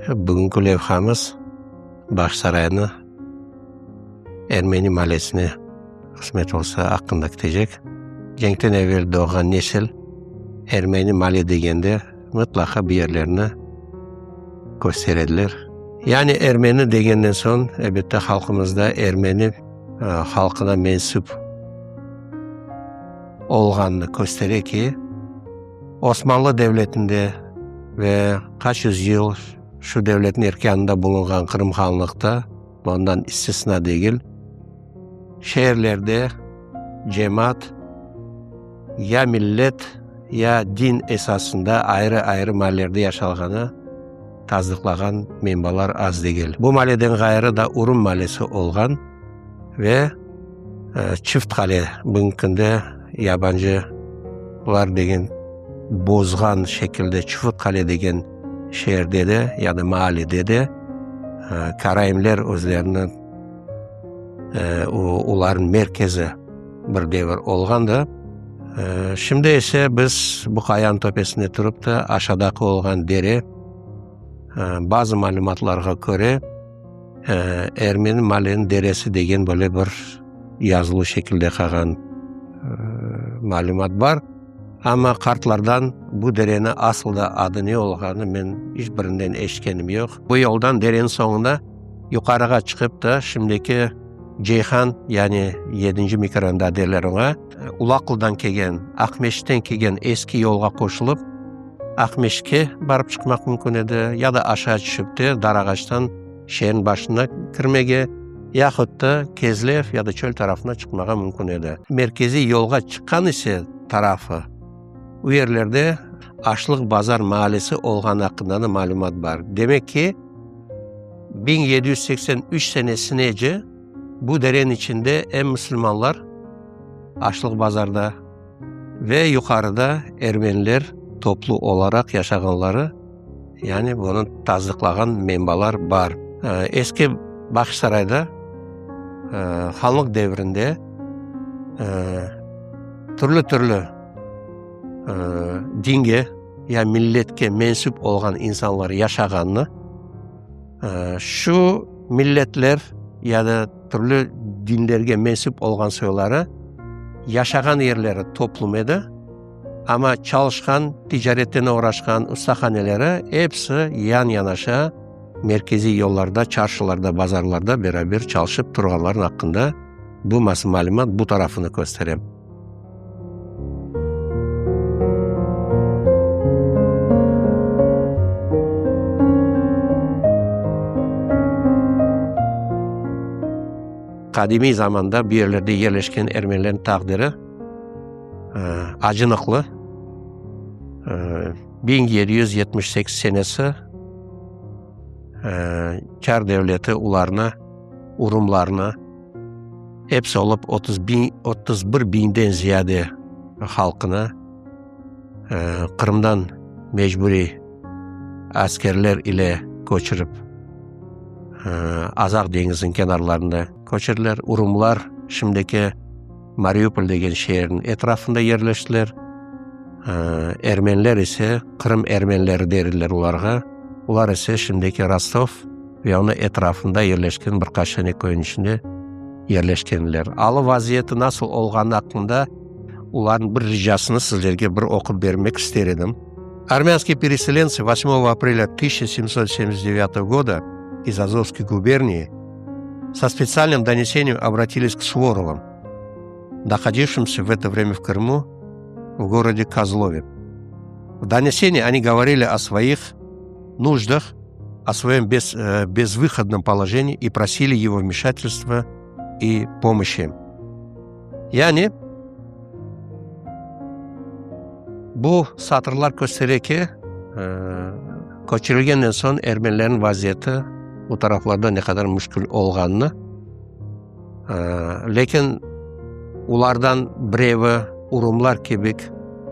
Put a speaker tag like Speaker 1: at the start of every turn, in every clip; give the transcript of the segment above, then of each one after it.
Speaker 1: Bugünki levhamız Bağçasaraynı Ermeni mallesine qısmet olsa aqqında ketecek. Cenkten evel doğğan nesil Ermeni malle degende mıtlaqa bu yerlerni kösterediler. Yani ermeni degenden soñ, elbette, halqımızda ermeni halqına mensüp olğanını köstere ki, Osmanlı devletinde ve qaç yüz yıl şu devletniñ erkânında bulunğan Qırım hanlıqta, bundan istisna degil, şeerlerde cemaat ya millet, ya din esasında ayrı-ayrı mallerde yaşalğanı tasdıqlağan menbalar az degil. Bu malleden ğayrı da Urum mallesi olğan ve Çift qale, bugünki künde yabancılar degen bozğan şekilde Çufut qale degen şeerde de ya da maallede de karaimler özlerini olarnıñ merkezi bir devir olğandı. Şimdi ise biz bu qayanıñ töpesinde turıp da aşağıdaki olğan dere, bazı malümatlarğa köre, Ermeni Malen deresi degen böyle bir yazılı şekilde qalğan malümat bar. Amma qartlardan bu dereni asılda adı ne olğanı men iç birinden eşitkenim yoq. Bu yoldan dereniñ soñuna yuqarığa çıqıp da şimdiki Ceyhan, yani yedinci mikrorayonda derler oña, Ulaqlıdan kelgen, Aqmescitten kelgen eski yolğa qoşulıp, Aqmescitke barıp çıqmaq mümkün edi, ya da aşağı tüşip de Darağaçtan şeerniñ başına kirmege, yahut da Kezlev ya da çöl tarafına çıqmağa mümkün edi. Merkeziy yolğa çıqqan ise tarafı, u yerlerde Aşlıq bazar maallesi olğanı aqqında da malümat bar. Demek ki, 1783 senesinece bu dereniñ içinde em musulmanlar Aşlıq bazarda, Ve yuqarıda ermeniler toplu olaraq yaşağanları, yani bunı tasdıqlağan menbalar bar. Eski Bağçasarayda hanlıq devrinde türlü-türlü dinge ya milletke mensüp olğan insanlar yaşağanını, Şu milletler ya da türlü dinlerge mensüp olğan soyları yaşağan yerleri toplum edi, amma çalışqan, ticaretten oğraşqan ustahaneleri episi yan-yanaşa merkeziy yollarda, çarşılarda, bazarlarda beraber çalışıp turğanlarınıñ aqqında bu malümat bu tarafını köstere. Qadimiy zamanda bu yerlerde yerleşken ermenilerniñ taqdiri acınıqlı. 1778 senesi çar devleti olarnı, urumlarnı, Episi olıp 31 biñden ziyade halqını Qırımdan mecburiy askerler ile köçürip Azaq deñiziniñ kenarlarında köçürdiler. Urumlar şimdiki Mariupol degen şeerniñ etrafında yerleştiler. Ermeniler ise, Qırım ermenileri der ediler olarğa, olar ise şimdiki Rostov ve onıñ etrafında yerleşken bir qaç dane köyniñ içinde yerleşkenler. Alı-vaziyeti nasıl olğanı aqqında olarnıñ bir ricasını sizlerge bir oqup bermek ister edim. Armânskiye pereselentsı vosmogo aprelya 1779 года iz Azovskoy gubernii со специальным донесением обратились к Суворовым, находившимся в это время в Крыму, в городе Козлове. В донесении они говорили о своих нуждах, о своем без, э, безвыходном положении и просили его вмешательства и помощи. Yani, bu satırlar köstere ki, köçürilgenden soñ ermenilerniñ vaziyeti bu taraflarda ne qadar müşkül olğanını, lâkin olardan birevi urumlar kibik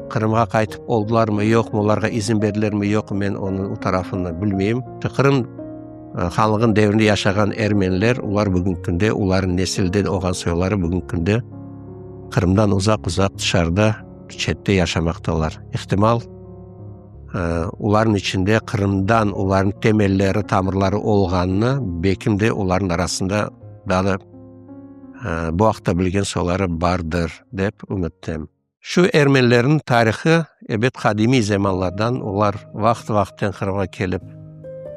Speaker 1: Qırımğa qaytıp oldılarmı, yoqmı, olarğa izin berdilermi, yoqmı, men onıñ o tarafını bilmeyim. Qırım hanlığınıñ devrinde yaşağan ermeniler, olar bugünki künde, olarnıñ nesilden olğan soyları bugünki künde Qırımdan uzaq-uzaq tışarıda, çette yaşamaqtalar. İhtimal. Olarnıñ içinde Qırımdan olarnıñ temelleri, tamırları olğanını, belkim de olarnıñ arasında daa da bu aqta bilgen soyları bardır, dep ümüttem. Şu ermenilerniñ tarihı, ebet, qadimiy zamanlardan, olar vaqıt-vaqıtten Qırımğa kelip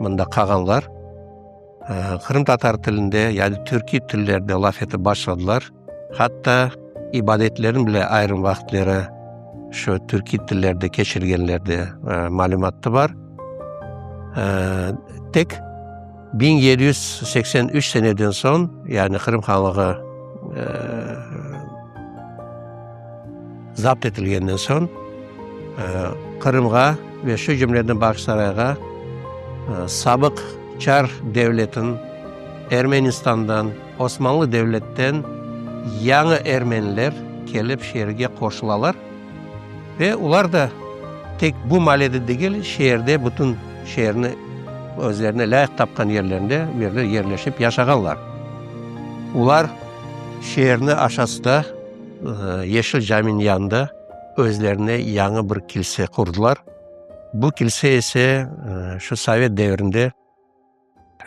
Speaker 1: mında qalğanlar. Qırımtatar tilinde, yani türkiy tillerde laf etip başladılar. Hatta ibadetlerini bile ayırım vaqıtları şu türkiy tillerde keçirgenler de malümatı bar. Tek 1783 seneden soñ, yani Qırım Hanlığı zapt etilgenden soñ, Qırımğa ve şu cümleden Bağçasarayğa sabıq çar devletiniñ Ermenistandan, Osmanlı devletten yañı ermeniler kelip şeerge qoşulalar ve olar da tek bu maalede degil, şeerde, bütün şeerni özlerine lâyıq tapqan yerlerinde bu yerde yerleşip yaşağanlar. Olar şeerni aşasıda, Yeşil caminiñ yanında özlerine yañı bir kilse qurdılar. Bu kilse ise şu sovet devrinde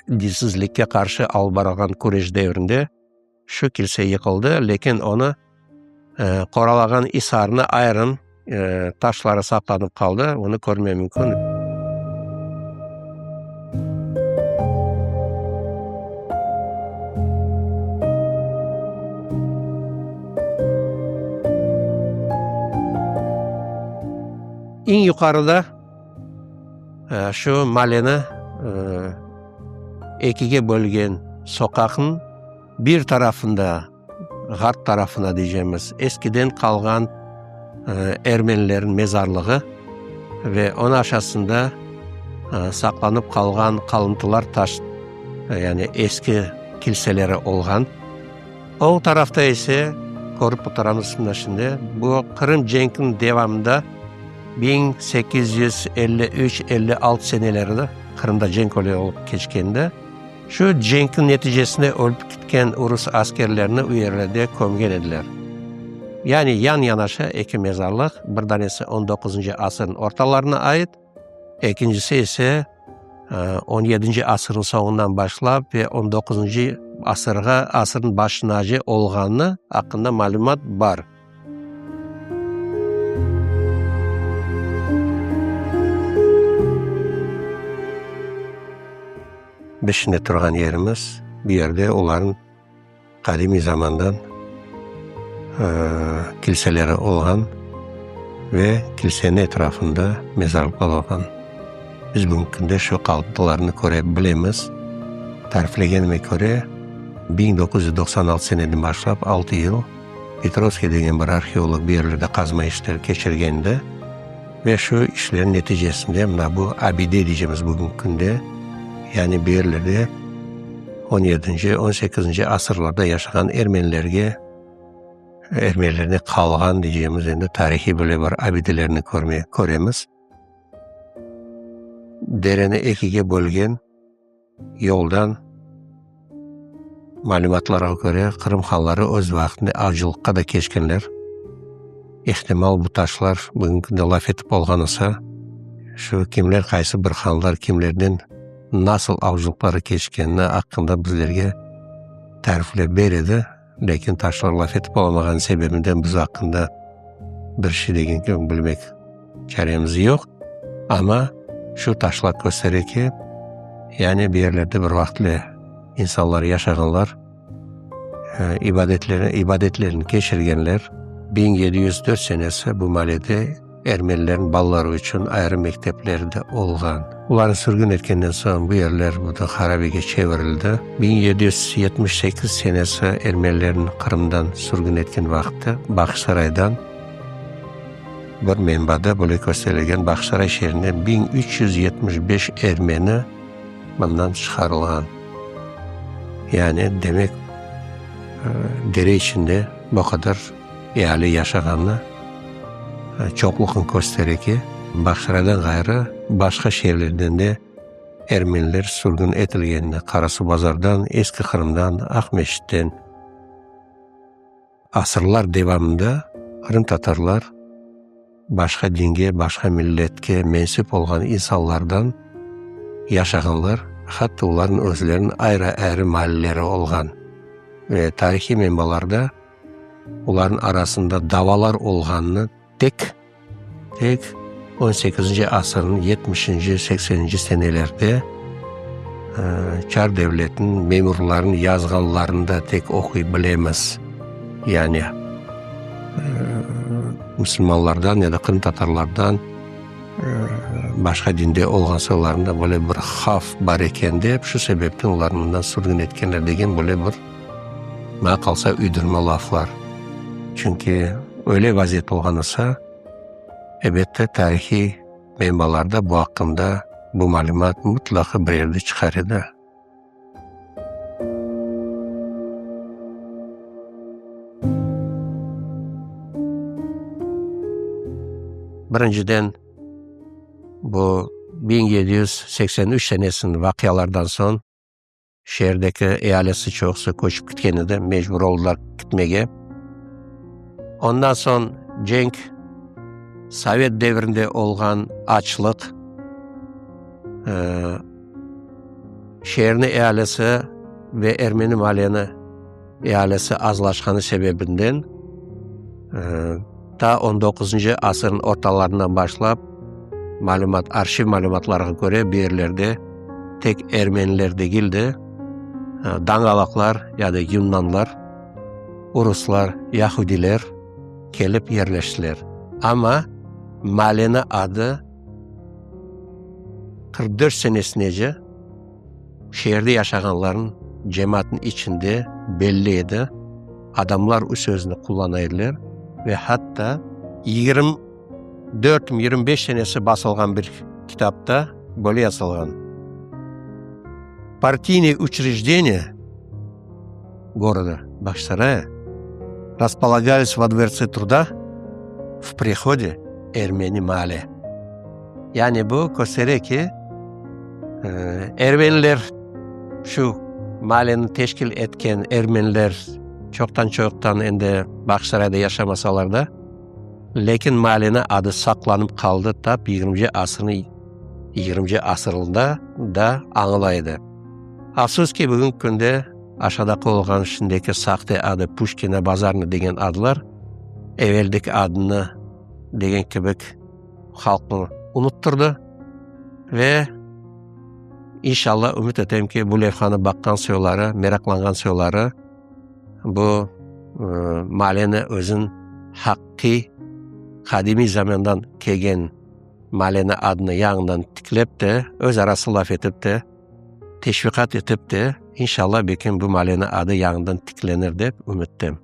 Speaker 1: dinsizlikke qarşı alıp barılğan küreş devrinde şu kilse yıqıldı, lâkin onı qoralağan isarnı ayırım taşları saqlanıp qaldı, onı körme mümkün. Eñ yuqarıda Şu maleni ekige bölgen soqaqnıñ bir tarafında, ğarp tarafında deycemiz, eskiden qalğan ermenilerniñ mezarlığı ve onıñ aşasında saqlanıp qalğan qalıntılar, taş, yani eski kilseleri olğan. Oñ tarafta ise, körip oturamız mına şimdi, bu Qırım cenkiniñ devamında 1853, 56 senelerinde Qırımda cenk öyle olıp keçkende, şu cenkniñ neticesinde ölüp kitken rus askerlerini u yerlerde kömgen ediler. Yani yan-yanaşa eki mezarlıq, bir danesi on doquzıncı asırnıñ ortalarına ait, Ekincisi ise, on yedinci asırnıñ soñundan başlap ve on doquzıncı asırğa, asırnıñ başınace olğanı aqqında malümat bar. Biz şimdi turğan yerimiz, bu yerde olarnıñ Qadimiy zamandan kilseleri olğan ve kilseniñ etrafında mezarlıqlar olğan. Biz bugünki künde şu qalıntılarnı köre bilemiz. Tariflegenime köre, 1996 seneden başlap altı yıl Petrovskiy degen bir arheolog bu yerlerde qazma işleri keçirgendi ve şu işlerniñ neticesinde mına bu abide deycemiz bugünki künde, yani bu yerlerde On yedinci, on sekizinci asırlarda yaşağan ermenilerge, ermenilerden qalğan deycegimiz endi tarihiy böyle bir abidelerni körme, köremiz. Dereni ekige bölgen yoldan, malümatlarğa köre, Qırım hanları öz vaqtında avcılıqqa da keçkenler. İhtimal, bu taşlar bugünki künde laf etip olğan olsa, şu kimler, qaysı bir hanlar kimlerden nasıl avcılıqları keçkeni aqqında bizlerge tariflep beredi, lâkin taşlar laf etip olamağanı sebebinden biz aqqında bir şey degen kibi bilmek çaremiz yoq. Amma şu taşlar köstere ki, yani bir yerlerde bir vaqıtle insanlar yaşağanlar, ibadetlerini, ibadetlerini keçirgenler. 1704 senesi bu malede ermenilerniñ balaları içün ayrı mektepler de olğan. Olarnı sürgün etkenden soñ bu yerler bütün harabege çevirildi. 1778 senesi ermenilerni Qırımdan sürgün etken vaqıtta Bağçasaraydan bir menbada böyle kösterilgen, Bağçasaray şeerinden 1375 ermeni mından çıqarılğan. Yani, demek, dere içinde bu qadar eali yaşağanı çoqluqnı köstere ki, Bağçasaraydan ğayrı başqa şeerlerden de ermeniler sürgün etilgenini, Qarasuvbazardan, Eski Qırımdan, Aqmescitten. Asırlar devamında qırımtatarlar. Başqa dinge, başqa milletke mensüp olğan insanlardan yaşağanlar, hatta olarnıñ özleriniñ ayrı-ayrı maalleleri olğan. Ve tarihiy menbalarda olarnıñ arasında davalar olğanını tek, tek on sekizinci asırnıñ yetmişinci, sekseninci senelerde çar devletiniñ memurlarınıñ yazğanlarında tek oquy bilemiz. Yani musulmanlardan ya da qırımtatarlardan başqa dinde olğan soylarında böyle bir havf bar eken dep, şu sebepten olarnı mından sürgün etkenler degen böyle bir, maña qalsa, uydurma laflar. Çünki öyle vaziyet olğan olsa, ebette, tarihiy menbalarda bu aqqında bu malümat mıtlaqa bir yerde çıqar edi. Birinciden, bu 1783 senesiniñ vaqialardan soñ şeerdeki ealisi çoqusı köçip ketken edi, mecbur oldılar ketmege. Ondan soñ cenk, sovet devrinde olğan açlıq, Şeerniñ ealisi ve ermeni maaleni ealisi azlaşqanı sebebinden, ta on doquzıncı asırnıñ ortalarından başlap, malümat, arşiv malümatlarğa köre, bu yerlerde tek ermeniler degil de, dangalaqlar ya da yunnanlar, uruslar, yahudiler kelip yerleştiler. Amma maaleniñ adı 44 senesinece şeerde yaşağanlarnıñ cemaatnıñ içinde belli edi, adamlar u sözni qullana ediler ve hatta 24 mi 25 senesi basılğan bir kitapta böyle yazılğan, Partiynoye uçrejdeniye goroda Bağçasaraya raspolagались vo dvortse truda v prihode Ermeni maale. Yani bu köstere ki, ermeniler, şu maaleni teşkil etken ermeniler çoqtan-çoqtan endi Bağçasarayda yaşamasalar da, lâkin maaleniñ adı saqlanıp qaldı, tap yigirminci asırnıñ yigirminci asırında da añıla edi. Afsus ki, bugünki künde aşağıdaki olğan şimdiki sahte adı Puşkina bazarnı degen adlar eveldeki adını degen kibik halqnı unuttırdı ve inşallah ümüt etem ki, bu levhanı baqqan soyları, meraqlanğan soyları bu maaleni özüniñ haqiqiy qadimiy zamandan kelgen maaleni adını yañıdan tiklep de, öz arası laf etip de, teşviqat etip de, inşallah, belkim bu maaleniñ adı yañıdan tiklenir dep ümüttem.